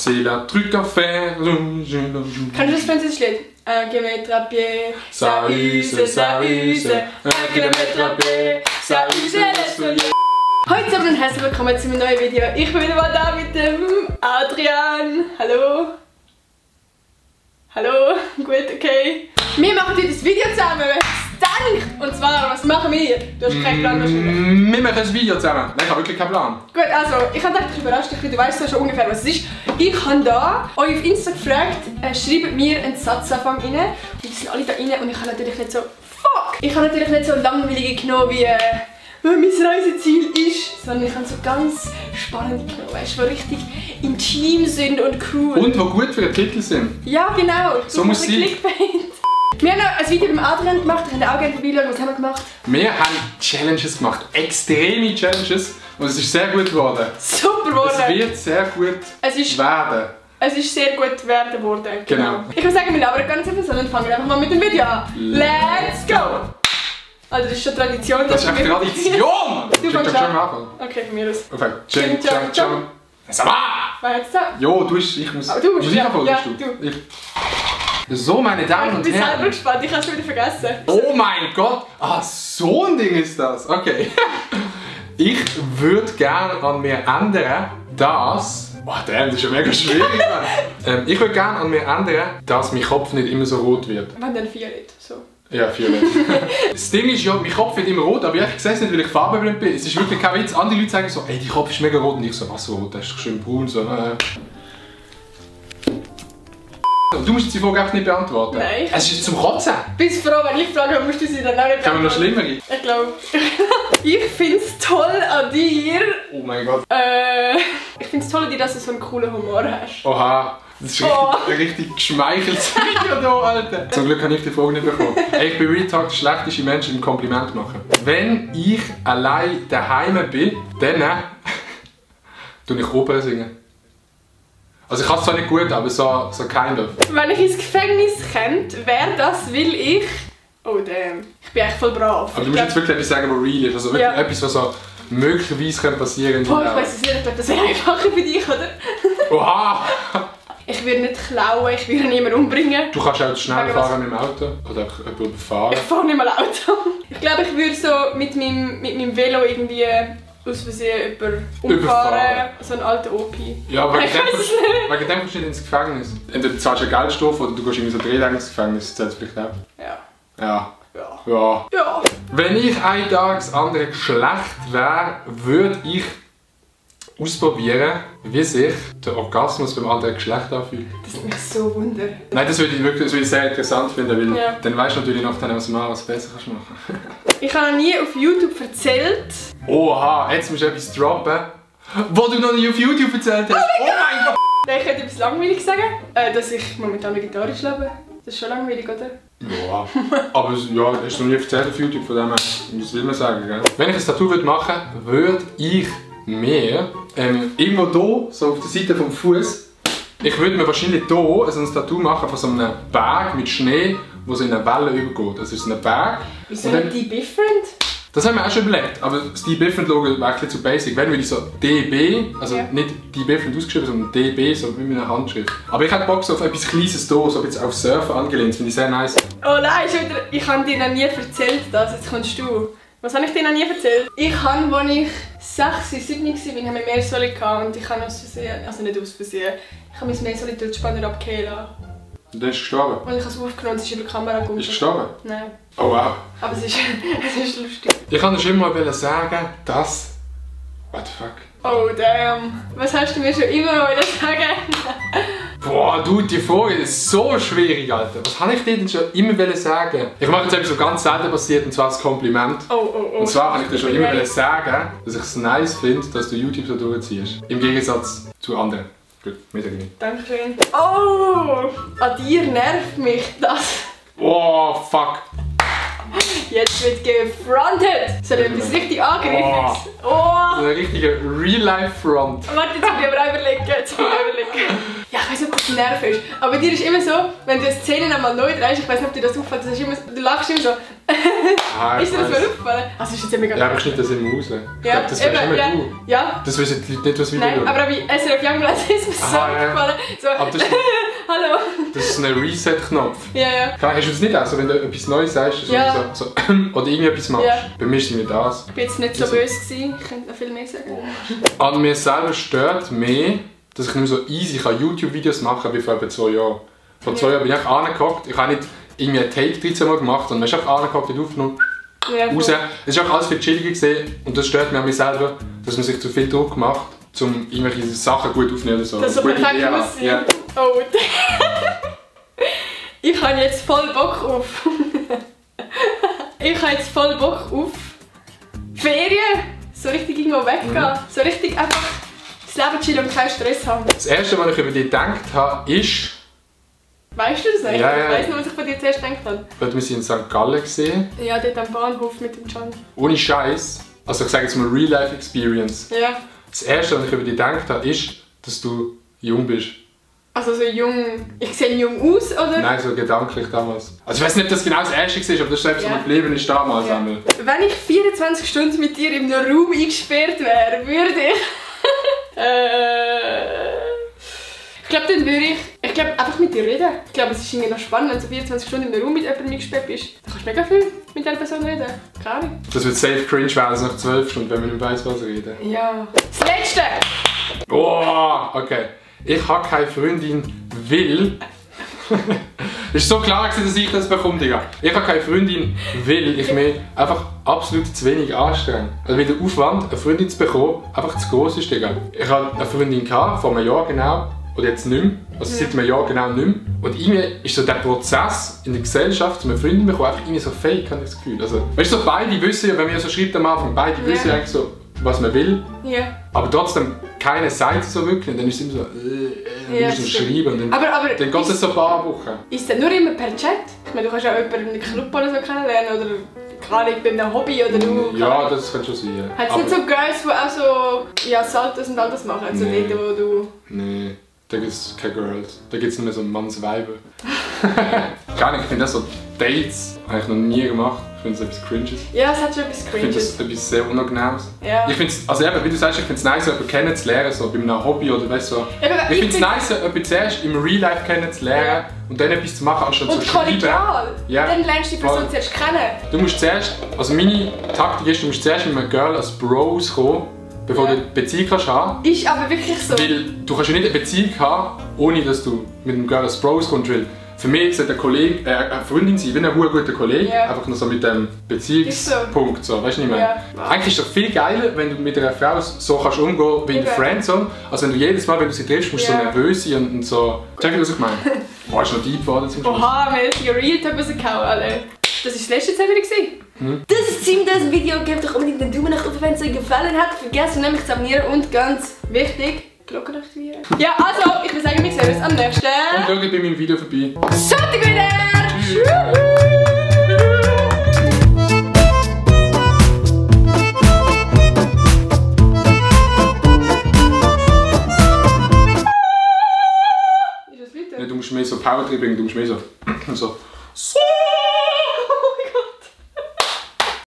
c'est la truc à faire. Kannst du das französische Lied? Un kilomètre à pied, ça use, un kilomètre à pied, ça use le soleil. Heute zusammen und herzlich willkommen zu einem neuen Video. Ich bin wieder mal da mit dem Adrian. Hallo. Hallo, gut, okay. Wir machen heute das Video zusammen, wer es denkt. Und zwar, was machen wir? Du hast keinen Plan wahrscheinlich. Wir machen ein Video zusammen. Nein, ich habe wirklich keinen Plan. Gut, also, ich habe gedacht, ich überrasche dich, du weißt ja schon ungefähr, was es ist. Ich habe da euch auf Insta gefragt, schreibt mir einen Satzanfang rein. Und die sind alle da rein und ich habe natürlich nicht so, fuck! Ich habe natürlich nicht so langweilige genommen wie mein Reiseziel ist, sondern ich habe so ganz spannende genommen, weißt du, die richtig intim sind und cool. Und die gut für den Titel sind. Ja, genau. So muss es sein. Wir haben noch ein Video beim Adrian gemacht, ich habe auch gerne vorbeischauen. Was haben wir gemacht? Wir haben Challenges gemacht, extreme Challenges, und es ist sehr gut geworden. Super geworden. Es wird sehr gut werden. Es ist sehr gut werden worden. Genau. Ich würde sagen, wir labern gar nicht so viel, sondern fangen einfach mal mit dem Video an. Let's go! Also das ist schon Tradition. Das ist echt Tradition! Du fängst schon an. Okay, von mir aus. Okay. Ching, chang, chang. Ça va! Wer hat's da? Jo, du bist, ich muss. Aber du musst, ja, du. So, meine Damen und Herren. Ich bin selber Herren. gespannt, ich habe es wieder vergessen. Oh mein Gott! Ah, so ein Ding ist das. Okay. Ich würde gerne an mir ändern, dass... Boah, das ist ja mega schwierig. Ich würde gerne an mir ändern, dass mein Kopf nicht immer so rot wird. Wenn dann violett, so. Ja, violett. Das Ding ist ja, mein Kopf wird immer rot, aber ich sehe es nicht, weil ich farbenblind bin. Es ist wirklich kein Witz. Andere Leute sagen so, ey, dein Kopf ist mega rot. Und ich so, was so rot? Das ist doch schön braun. So. Du musst die Frage einfach nicht beantworten. Nein. Es ist zum Kotzen. Bist froh, wenn ich frage, musst du sie dann auch nicht Können wir noch schlimmer? Ich glaube. Ich finde es toll an dir. Oh mein Gott. Ich finde es toll an dir, dass du so einen coolen Humor hast. Oha. Das ist richtig geschmeicheltes Video hier, Alter. Zum Glück habe ich die Frage nicht bekommen. Ey, ich bin retard, der schlechteste Mensch im Kompliment machen. Wenn ich allein daheim bin, dann tue ich Opern singen. Also ich kann es zwar nicht gut, aber so kind of. Wenn ich ins Gefängnis könnte, wäre das, will ich... Oh damn, ich bin echt voll brav. Aber du musst jetzt wirklich etwas sagen, was real ist. Also wirklich etwas, was so möglicherweise passieren könnte. Oh, ich weiss es nicht, ich glaube, das wäre einfacher für dich, oder? Oha! Ich würde nicht klauen, ich würde niemanden umbringen. Du kannst auch schnell fahren mit dem Auto oder jemanden überfahren. Ich fahre nicht mal Auto. Ich glaube, ich würde so mit meinem Velo irgendwie aus Versehen umfahren. So einen alten Opi. Ja, aber wegen dem kommst du nicht ins Gefängnis. Entweder du zahlst eine Geldstrafe oder du gehst irgendwie so 3 Tage ins Gefängnis. Das zählt vielleicht auch. Ja. Ja. Ja. Ja. Ja. Wenn ich ein Tag das andere Geschlecht wäre, würde ich ausprobieren, wie sich der Orgasmus beim anderen Geschlecht anfühlt. Das ist mich so wunder. Nein, das würde ich sehr interessant finden, weil dann weißt du natürlich noch, was du besser kannst machen. Ich habe noch nie auf YouTube erzählt. Oha, jetzt musst du etwas droppen, was du noch nie auf YouTube erzählt hast. Oh mein Gott! Ich könnte etwas langweilig sagen, dass ich momentan vegetarisch lebe. Das ist schon langweilig, oder? Ja, aber ja, hast du noch nie erzählt auf YouTube, von dem her, das will man sagen, gell? Wenn ich ein Tattoo machen würde, würde ich mir irgendwo hier, so auf der Seite vom Fuß, ich würde mir wahrscheinlich hier also ein Tattoo machen von so einem Berg mit Schnee, wo so in eine Welle übergeht. Das ist ein Berg. Wieso nicht die different? Das haben wir auch schon überlegt, aber das Die Different Logo wäre ein bisschen zu basic. Wenn würde ich so DB, also nicht Die Different ausgeschrieben, sondern DB, so mit einer Handschrift. Aber ich hätte Bock so auf etwas Kleines hier, so ein bisschen auf Surfen angelehnt, das finde ich sehr nice. Oh nein, ich habe dir noch nie erzählt das, jetzt kommst du. Was habe ich dir noch nie erzählt? Ich habe, als ich 6, 7 war, habe ich Meersäule und ich habe aus Versehen, also nicht aus Versehen, ich habe mein Meersäule durch die Spanner abgehen lassen. Und dann ist gestorben? Und ich habe es aufgenommen und es ist über die Kamera gekommen. Ist gestorben? Nein. Oh wow. Aber es ist lustig. Ich kann dir immer mal sagen, dass... What the fuck? Oh damn. Was hast du mir schon immer mal sagen? Boah, du, die Frage ist so schwierig, Alter. Was habe ich dir denn schon immer sagen? Ich mache jetzt etwas, was ganz selten passiert, und zwar das Kompliment. Oh. Und zwar habe ich dir schon immer sagen, dass ich es nice finde, dass du YouTube so durchziehst. Im Gegensatz zu anderen. Gut, mehr sage ich nicht. Dankeschön. Oh! An dir nervt mich das. Oh, fuck. Jetzt wird gefrontet! So etwas richtig Angriffliches. Oh! So ein richtiger Real-Life-Front. Warte, jetzt muss ich aber auch überlegen. Ja, ich weiß nicht, ob das Nerv ist. Aber dir ist immer so, wenn du eine Szene einmal neu drehst, ich weiß nicht, ob dir das auffällt, du lachst immer so. Ist dir das mal aufgefallen? Also ist jetzt ja mega... Ja, aber schneid das immer raus. Ich glaube, das wäre immer du. Ja. Das wissen die Leute nicht, was wir Nein, aber bei SRF Youngblood ist mir so aufgefallen. So, aber das ist, hallo. Das ist ein Reset-Knopf. Ja. Hast du das nicht auch so, wenn du etwas Neues sagst, so, oder irgendetwas machst? Ja. Bei mir ist es nicht das. Ich war jetzt nicht so böse gewesen. Ich könnte noch viel mehr sagen. An mir selber stört mehr, dass ich nicht mehr so easy YouTube-Videos machen kann wie vor etwa 2 Jahren. Vor 2 Jahren bin ich einfach angehockt. Ich habe nicht irgendwie ein Take 13 Mal gemacht, sondern ich habe einfach angehockt und aufgenommen. Ja, raus. Es ist auch alles viel chilliger gesehen und das stört mich an mir selber, dass man sich zu viel Druck macht, um irgendwelche Sachen gut aufzunehmen oder so. Das so perfekt muss sein. Ja. Oh, ich habe jetzt voll Bock auf. Ich habe jetzt voll Bock auf Ferien. So richtig irgendwo weggehen. So richtig einfach das Leben chillen und keinen Stress haben. Das erste, was ich über dich gedacht habe, ist... Weißt du das eigentlich? Ja. Ich weiss nur, was ich von dir zuerst gedacht habe. Weil wir sind in St. Gallen gesehen. Ja, dort am Bahnhof mit dem Can. Ohne Scheiß. Also ich sage jetzt mal Real-Life-Experience. Ja. Das erste, was ich über dich gedacht habe, ist, dass du jung bist. Also so jung... Ich sehe jung aus, oder? Nein, so gedanklich damals. Also ich weiß nicht, ob das genau das erste war, aber das ist einfach so ein geblieben ist damals. Ja. Wenn ich 24 Stunden mit dir in einem Raum eingesperrt wäre, würde ich... Ich glaube, dann würde ich einfach mit dir reden. Ich glaube, es ist irgendwie noch spannend, wenn du 24 Stunden in einem Raum mit jemandem eingesperrt bist. Dann kannst du mega viel mit dieser Person reden. Keine Ahnung. Das wird safe cringe werden, nach 12 Stunden, wenn wir nicht weiss, was reden. Ja. Das Letzte! Oh, okay. Ich habe keine Freundin, weil... Es war so klar, dass ich das bekomme, Digga. Ich habe keine Freundin, weil ich mir einfach absolut zu wenig anstrenge. Also weil der Aufwand, eine Freundin zu bekommen, einfach zu groß ist, Digga. Ich hatte eine Freundin vor einem Jahr genau, oder jetzt nicht mehr. Also seit einem Jahr genau nicht mehr. Und irgendwie ist so der Prozess in der Gesellschaft, um eine Freundin zu bekommen, einfach irgendwie so fake, habe ich das Gefühl. Also, weißt du, so beide wissen ja, wenn wir so schreibt am Anfang, beide wissen ja eigentlich so, was man will. Ja. Aber trotzdem, keine Seite so wirklich. Und dann ist es immer so, ja, musst du schreiben. Und dann, aber dann geht es so ein paar Wochen. Ist das nur immer per Chat? Ich meine, du kannst ja jemanden in einem Club oder so kennenlernen oder gerade bei einem Hobby oder du... Ja, das kann schon sein. Ja. Hat es nicht so Girls, die auch so Saltos und all das machen? So nee. dort, wo du... Nee, da gibt es keine Girls. Da gibt es nur so Manns-Weiber. Gar nicht, ich finde das so Dates habe ich noch nie gemacht. Ich finde es etwas Cringes. Ja, es hat schon etwas Cringes. Ich finde das etwas sehr Unangenehmes. Ja. Ich finde es, also eben, wie du sagst, ich finde es nice, jemanden kennenzulernen, so bei einem Hobby oder weißt du so. Ich finde es nice, jemanden zuerst im Real Life kennenzulernen und dann etwas zu machen, anstatt zu schreiben. Und kollegial. Ja. Dann lernst du die Person zuerst kennen. Du musst zuerst, also meine Taktik ist, du musst zuerst mit einem Girl als Bro rauskommen, bevor du eine Beziehung kannst haben. Ist aber wirklich so. Weil du kannst ja nicht eine Beziehung haben, ohne dass du mit einem Girl als Bro rauskommst. Für mich sollte eine Freundin sein, wie ein guter Kollege, einfach nur so mit dem Beziehungspunkt. So. Weißt du nicht mehr? Ja. Eigentlich ist es doch viel geiler, wenn du mit einer Frau so kannst umgehen wie in der Friendzone, als wenn du jedes Mal, wenn du sie triffst, musst du so nervös sein und so. Check dir, was ich meine? Boah, ist noch deep geworden zum Schluss. Oha, wir haben einen Real Talk rausgehauen, alle. Das war das letzte Zeit wieder. Das ist es mit diesem Video. Gebt doch unbedingt einen Daumen nach oben, wenn es euch gefallen hat. Vergesst nämlich zu abonnieren und ganz wichtig, Glocke aktivieren. Ja, also, ich würde sagen, wir sehen uns am nächsten. Und schaut bei meinem Video vorbei. Sonntag wieder! Tschüss! Du musst mehr so Power bringen, du musst mehr so